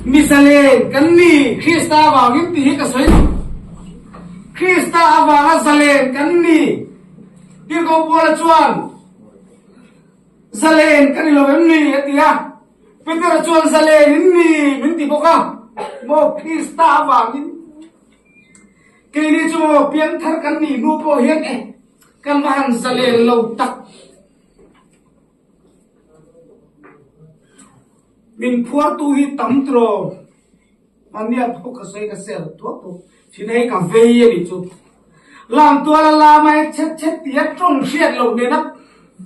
Mi zalen kan ni, Krista avangin tih hi ka sawi duh. Krista avanga zalen kan ni. Tirhkoh Paula chuan, Zalen ka ni lo em ni? a ti a. Petera chuan, Zalen in ni, min ti bawk a. Maw Krista avangin keini chu maw piangthar kan nih hnu pawh hian e, kan va han zalen lo tak. Min phuartu hi tam tiraw? Ania pawh ka sawi ka sel tuak tuak thin hei ka vei a nih chu. Lamtuala lama he chet chet tia tawng hriat loh nena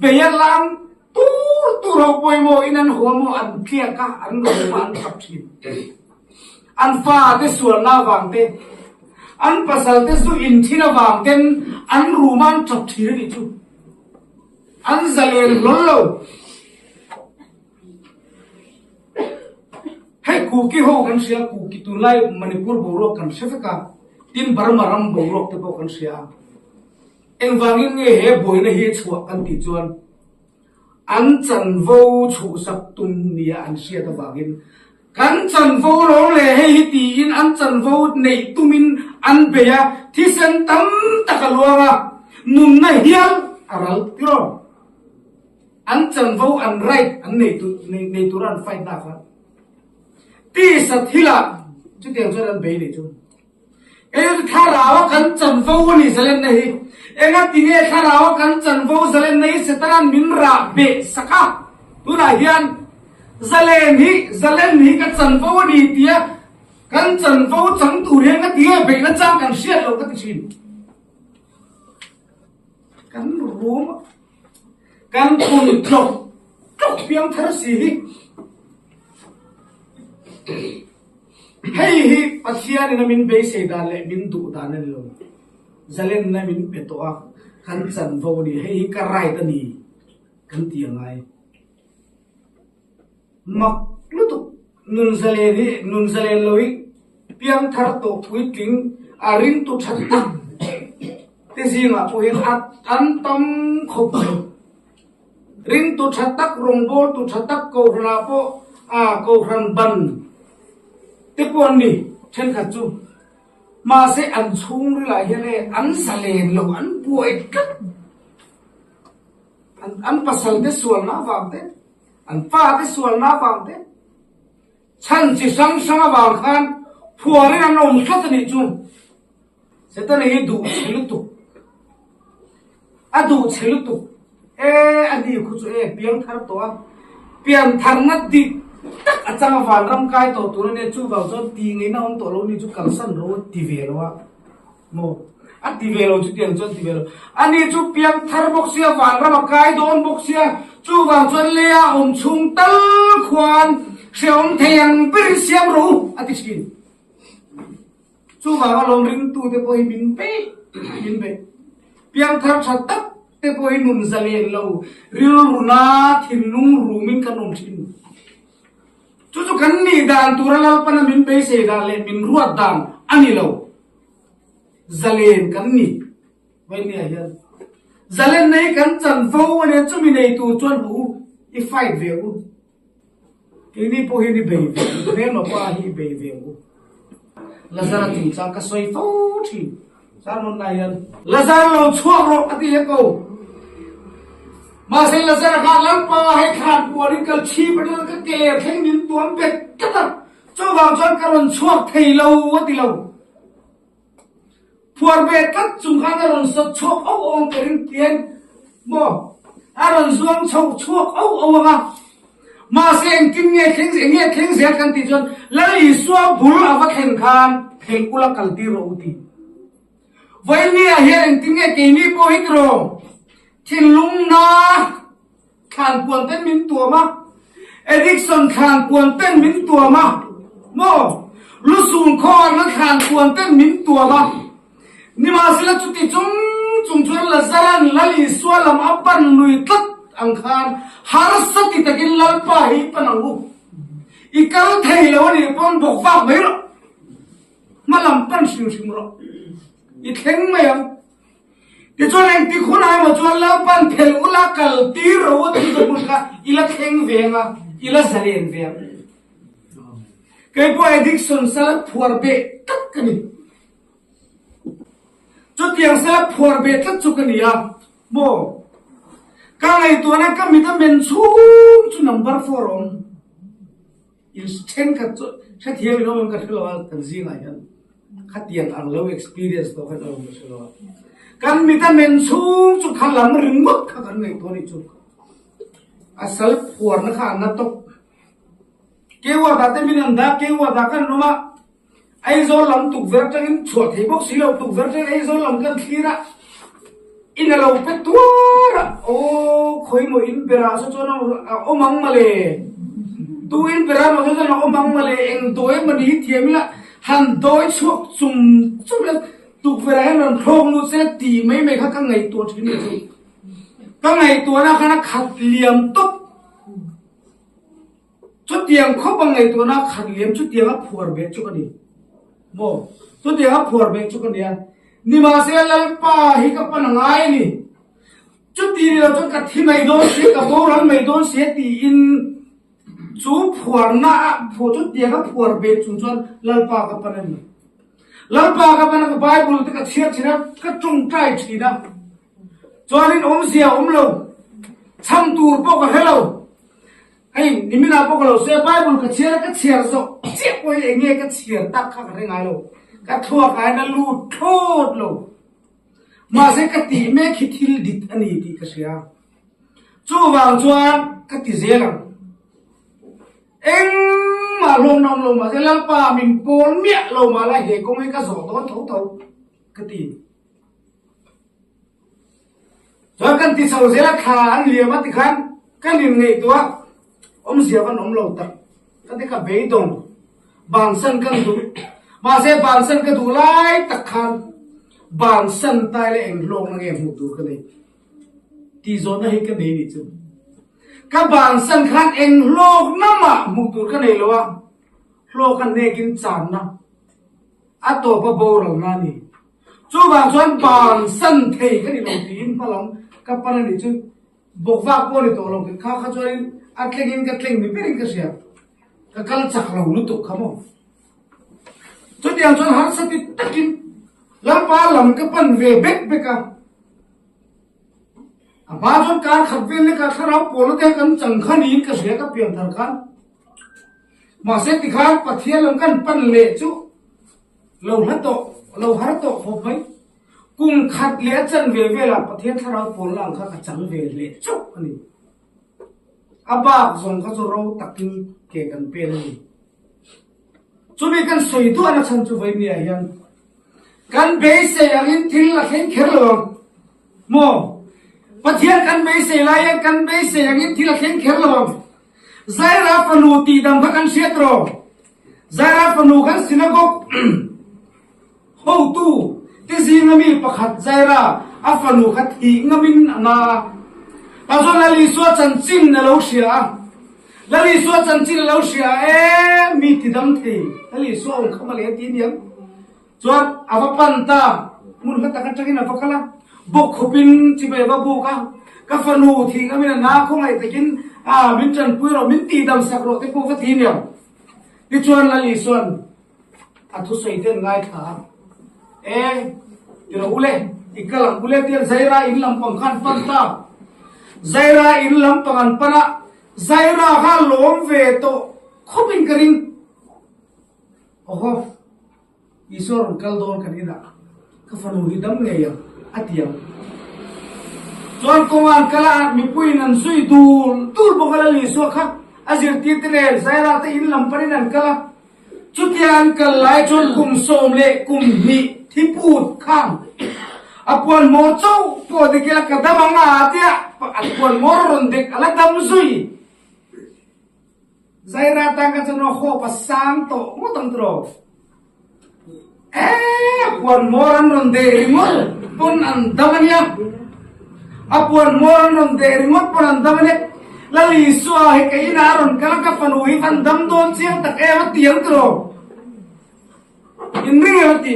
bei a lam tur tur ho pawimawh in an haw maw an tliak a an rawm a an tap thin. An fa te sualna avang te an pasal te zu in thin avang ten an rum a an tap thin a nih chu. An zalen hlawl lo. Hei Kuki ho kan hria, Kuki tunlai Manipur boruak kan hre vek a, tin Burma ram boruak te pawh kan hria a. Engvangin nge he buaina hi a chhuah kan tih chuan an chanvo chhuhsak tum nia an hriat avangin kan chanvo lo leh hei hi tiin an chanvo neih tumin an bei a, thisen tam tak a luang a, nunna hial a ral tiraw. An chanvo an right an nei tur nei tura an fight na kha tisa thilah chutiang chuan an bei nei chu. Eng thlarau a kan chanvo a ni zalenna hi? Enga tinge thlarau a kan chanvo zalenna hi Setanan min rah beh sak a? Tunah hian zalen hi zalen hi ka chanvo a ni tia kan chanvo chang tur hian ka tinge beihna chang kan hriat loh ka ti thin. Kan rum a. Kan phun tlawk tlawk piang thar si hi. Hei hi Pathian in a min beisei dan leh min duh dan a ni lo. Zalenna min pe tawh a, kan chanvo a ni. Hei hi ka right a ni kan ti a ngai. Mak lutuk nun zalen hi nun zalen lo hi piangthar tawh puitling a ringtu tha tak te zingah pawh hian a an tam khawp mai. Ringtu tha tak rawngbawltu tha tak kohhranah pawh a kohhran ban te pawh an ni thenkhat chu. Mahse an chhungrilah hian e an zalen lo an buai tlat. An pasal te sualna avang te. An fate sualna avang te, chhan chi hrang hrang avang khan phuarin an awm tlat a nih chu. Setana hi duh chhe lutuk, a duh chhe lutuk e a ni khu chu e piang thar tawh a, pian tharna dik tak a chang a vanram kai tawh tur a nia chuvang chuan ti ngeina awm tawh lo ni chu kalsan ro a ti ve lo a. Maw? A ti ve lo chutiang chuan ti ve lo. Ani chu piang thar bawk sia, vanram a kai dawn bawk sia, chuvang chuan leia awm chhung tal khuan hrehawm thei ang berin siam rawh u, a ti thin. Chuvang alawm ringtute pawh hi min bei, min bei. Piang thar tha tak te pawh hi nun zalen lo, rilru na thinlung rumin kan awm thin. Chu chu kan nih dan tura Lalpana min beisei dan leh min ruat dan a ni lo. Zalen kan ni. Vainia hian zalen nei kan chanvo a nia chumi nei tur chuan hmu u, i fight ve u. Keini pawh hian i bei ve u, hmelma pa hi i bei ve u. Lazara chungchang ka sawi fo thin. Sermon lai hian Lazar lo chhuak rawh a ti leh ko. Mahse Lazar kha Lalpa hei thlan puanin kal chhip atang ka ke thleng min tuam bet tlat a, chuvang chuan ka rawn chhuak thei lo a ti lo. Phuar ve tlat chung khan a rawn sawt chhuak auh auh ang ka ring tian maw a rawn zuang chho chhuak auh auh ang a. Mahse engtin nge thleng eng nge thleng zel kan tih chuan Lal Isua bul a va thlen khan phelh ula kal tir rawh u ti. Vawinia hian engtin nge keini pawh hi tiraw thinlungna thlan puan ten min tuam a, addiction thlan puan ten min tuam a maw lusun khawharna thlan puan ten min tuam a. Nimahsela chuti chung chung chuan Lazaran Lal Isua lam a pan lui tlat ang khan harsa ti takin Lalpa hi pan ang u. I kal thei lo a nih pawn bawk vak mai rawh. Hma lam pan hrim hrim rawh. I thleng mai ang. Tichuan engtik hun ah emaw chuan Lalpan phelh ula kal tir rawh u tih chu hmun kha i la thleng ve ang a, i la zalen ve ang. Kei pawh addiction sala phuar beh tlat ka ni. Chutiang sala phuar beh tlat chu ka ni a maw? Ka ngaihtuahna ka mit a men chhung chu number four a awm. In thenkhat chu hrethiam in awm em ka hre lo a kan zingah hian khatiang ang lo experience tawh khan awm ka hre lo a. Kan mit a men chhung chu kha lam ringawt kha kan ngaihtuah a nih chu. A sal phuarna kha a na tawp. Keiwata te min an dah, Keiwata kan awm a, Aizawl lam tukverh atangin chhuah thei bawk si lo, tukverh atangin Aizawl lam kan thlir a, in a lo pe tuar a, aw khawimaw in berah saw chuan a awm ang mawle, tu in berah emaw saw chuan a awm ang mawle, eng dawi emaw ni hi thiam ila han dawi chhuak chum chum ila tukverh ah hian rawn thlawk lut se tih mai mai kha ka ngaihtuah thin a ni chu, ka ngaihtuahna khan a khat liam tawp. Chutiang khawp a ngaihtuahna khat liam chutiang a phuar beh chu ka ni maw? Chutiang a phuar beh chu ka ni a, nimahsela Lalpa hi ka pan a ngai a ni. Chuti ni lo chuan ka thi mai dawn si a, ka boral mai dawn si a tiin chu phuarna a phuar chutiang a phuar beh chung chuan Lalpa ka pan a ni. Lalpa ka pan a, ka Bible te ka chhiar thin a, ka tawngtai thin a. Chuanin awmzia a awm lo, chhang tur pawh ka hre lo. Hei, niminah pawh ka lo sawi a, Bible ka chhiar a, ka chhiar zawh chiah pawh hi eng nge ka chhiar tak kha ka hre ngai lo. Ka thluak ah hian a lut thlawt lo. Mahse ka tih mek hi thil dik a ni tih ka hria. Chuvang chuan ka ti zel ang. Engmah hlawmna awm lo mahse Lalpa min pawl miah lo mahla he kawng hi ka zawh dawn tho tho ka ti. Chuan kan ti chho zel a thla an liam a tikhan kan inngaihtuah awmzia van awm lo tak ka ti ka beidawng bansan kan duh mahse bansan ka duh lai tak khan bansan tai leh eng hlawkna nge hmuh tur ka nei tih zawhna hi ka nei nih chu ka bansan khan eng hlawkna mah hmuh tur ka nei lo a hlawk a hnekin channa a tawp a boralna a ni. Chuvang chuan bansan thei ka ni lo tiin hmalam ka pan a nih chu bawk vak pawh a ni tawh lo kha kha chuanin a tlengin ka tleng ni berin ka hria ka kal chak lo lutuk kha maw. Chutiang chuan harsa ti takin Lalpa lam ka pan ve bek bek a. A hma chuan kar khat vel leka thlarau pawlna te kan chang kha niin ka hria ka pian thar khan. Mahse tikhan Pathian lam kan pan leh chu Lo hla tawh, lo har tawh khawp mai. Kum khat leh a chan ve velah Pathian thlarau pawl lang kha ka chang ve leh chauh a ni. A bak zawng kha chu ro takin ke kan pen a ni. Chumi kan sawi duahna chhan chu vawinia hian kan beisei angin thil a thleng kher lo ang maw? Pathian kan beisei lai hian kan beisei angin thil a thleng kher lo ang. Zaira fanu tihdam kha kan hriat rawh. Zaira fanu kan synagogue hotu te zinga mi pakhat Zaira a fanu kha thih ngamin a na a. Tah chuan Lal Isua chanchin a lo hria a. Lal Isua chanchin a lo hria a, e mi ti dam thei Lal Isua awm kha mawle a ti aniang. Chuan a va pan ta, hmun hla tak atangin a va kal a, bawk khawpin chibai a va buk a, ka fanu thih ngamin a na khawngaih takin a min tanpui rawh, min tihdam sak rawh te pawh va ti aniang. Tichuan Lal Isuan a thusawi te an ngaithla a, E, ti rawh ule, i kal ang ule tian Zaira in lampang kha an pan ta. Zaira in lampang an pan a, Zaira kha a lawm ve tawh khawpin ka ring. Awhaw. Isua rawn kal dawn kan inah ka fanu hi dam ngei ang a ti ang. Chuan kawnga an kal a, mipuiin an zui dul dul bawk a, Lal Isua kha a zirtirte nen Zaira te in lam panin an kal a. Chutia an kal lai chuan kum 12 thi put khang a puan hmawr chauh pawh dek ila ka dam ang a tia a puan hmawr a rawn dek a la dam zui. Zaira tan kha chuan hope a sang tawh ngawt ang tiraw. Eee a puan hmawr an rawn deh ringawt pawn an dam a nia. A puan hmawr an rawn deh ringawt pawn an dam a nia. Lal Isua hi ka inah a rawn kal a, ka fanu hi van dam dawn chiang tak em a ti ang tiraw. Inring em a ti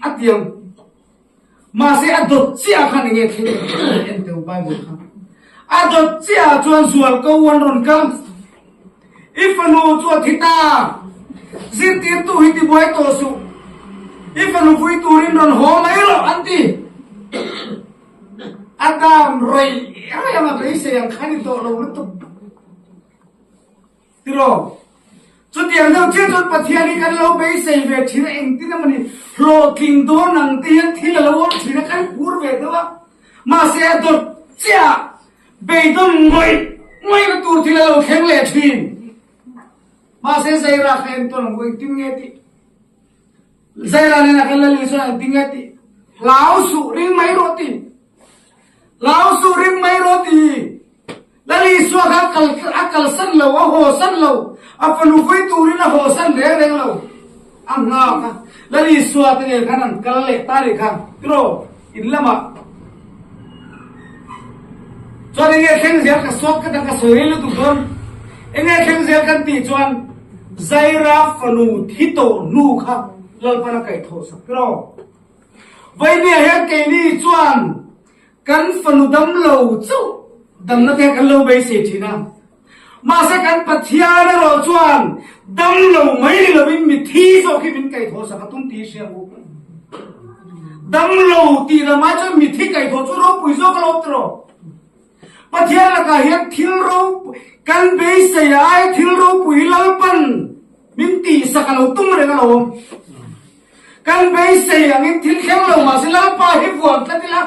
a ti ang. Mahse a dawt chiah khan enge thleng ang tih kan en teu Bible kha. A dawt chiah ah chuan zual ko an rawn kal. I fanu chu a thi ta. Zirtirtu hi tibuai tawh suh. I fanu pui turin rawn haw mai rawh an ti. A dan rawih rawih anga beisei ang kha ni tawh lo lutuk. Tiraw? Chutiang deuh chiah chuan Pathian hi kan lo beisei ve thin a, engtin emaw ni hlawhtling dawn ang te hian thil a lo awm thin a, kan phur ve deuh a. Mahse a dawt chiah beidawn ngawih ngawihna tur thil a lo thleng leh thin. Mahse Zaira kha entawn ang engtin nge tih? Zaira nena kan la leh chuan engtin nge tih? Hlau suh ring mai rawh tih. Hlau suh ring mai rawh ti. Lal Isua kha kal a kalsan lo, a hawsan lo, a fanu vui turin a hawsan reng reng lo. A nghak a, Lal Isua te nen khan an kal leh ta nih kha, tiraw in lamah. Chuan enge thleng zel ka sawt ka dang ka sawi rei lutuk dawn. Enge thleng zel kan tih chuan Zaira fanu thi tawh hnu kha Lalpan a kaihthawh sak tiraw. Vawinia hian keini chuan kan fanu damlo chauh damna te kan lo beisei thin a. Mahse kan Pathian erawh chuan damlo mai ni lovin mithi zawk hi min kaihthawh sak a tum tih hi hria u. Damlo tih lam ai chuan mithi kaihthawh chu ropui zawk a lo awm tawh. Pathian lakah hian thil ropui kan beisei ai thil ropui Lalpan min tihsak a lo tum reng a lo awm. Kan beisei angin thil thleng lo mahse Lalpa hi vuan tlat ila,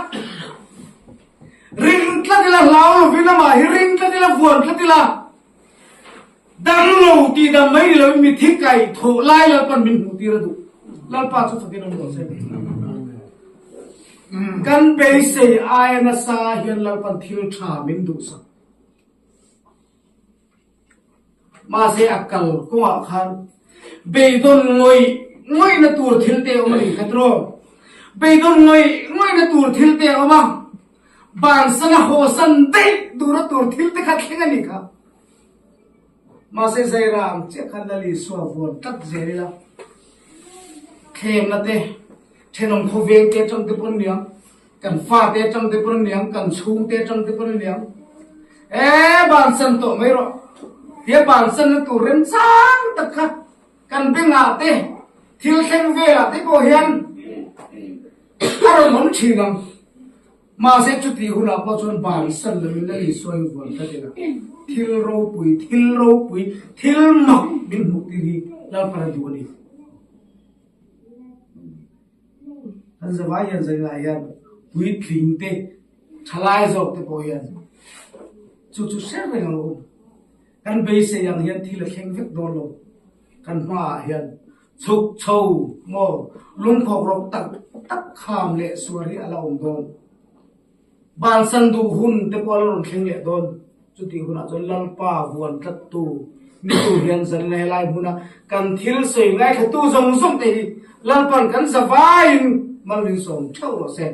ring tlat ila, hlau lovin amah hi ring tlat ila, vuan tlat ila, dam lo tih dam mai ni lovin mithi kaih thawh lai Lalpa'n min hmuh tir a duh. Lalpa chu fakin awm rawh se. Kan beisei aia nasa hian Lalpa'n thil tha min duhsak. Mahse a kal kawngah khan beidawn ngawih ngawihna tur thil te a awm a ni kha tiraw? Beidawn ngawih ngawihna tur thil te a awm a, bansan a hawsan daih duhna tur thil te kha thleng a ni kha. Mahse Zaira ang chiah khan Lal Isua vuan tlat zel ila, thlemna te, thenawm khawveng te atang te pawn niang, Kan fate atang te pawn a niang, kan chhungte atang te pawn a niang. E, bansan tawh mai rawh. He bansanna tur remchang tak kha kan bengah te, thil thleng velah te pawh hian a rawn awm thin ang. Mahse chutih hunah pawh chuan bansan loin Lal Isua hi vuan tlat ila, thil ropui, thil ropui, thil mak min hmuh tir hi Lalpan a duh a ni. Kan zavai hian zaninah hian puitling te, thalai zawk te pawh hian chu chu hre reng ang u. Kan beisei ang hian thil a thleng vek dawn lo. Kan hmaah hian chhuk chho maw lungkhawk rawk tak tak kham leh suar hi a la awm dawn. Bansan duh hun te pawh a la rawn thleng leh dawn. Chutih hunah chuan Lalpa vuan tlattu mitu hian zanna helai hmuna kan thil sawi ngaithlatu zawng zawng te hi Lalpa'n kan zavaiin mal min sawm theuh rawh se.